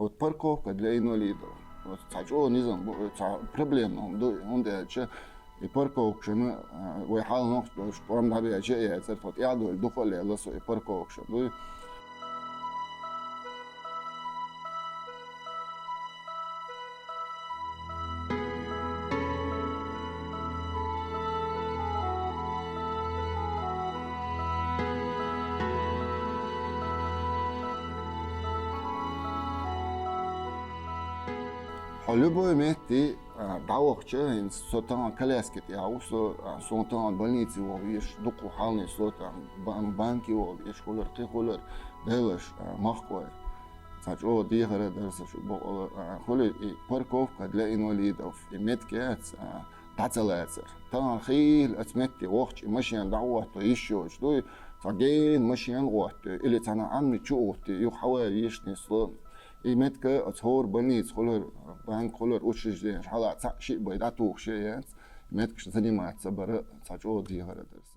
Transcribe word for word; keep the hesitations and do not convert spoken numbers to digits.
Вот парковка для инвалидов. Вот цхьа чӀогӀа низам бу, цхьа проблема ду, хӀунда аьлча и парковкашна, а, вай хьалнохча долуш тӀом дӀабаьча а яцара, тхо тӀаьхьа дойла дукха а лелла со и парковкашна дуй. Хьо любой метте, а, дӀавахча, хӀинца со тахана коляски тӀехь ву, со, а, суна тахана больнице ваха везаш, дукха хьалний со тахана бан-, банке ваха везаш, хулар, кхин хулар, Делаш, а, махкой. Цхьа чӀогӀа дехар а дара сан шу бокъала, а, хуьлу и парковка для инвалидов, и меттиг яц, а, дӀа ца лацар. Тахана хийла оцу метте вахча, и машена дӀа а хӀотто йиш йоцуш дуй, цхьа гена машена а хӀотто, или цхьана Ӏамни чу а хӀуттий, юха хьавар йиш нисло. И меттиг оцу хӀора больница хулар, банк хулар, учрежденеш хьала цхьаъ шиъ бай дӀатухуш а яц, меттигаш заниматься бара цхьа чӀогӀа дехар а дара.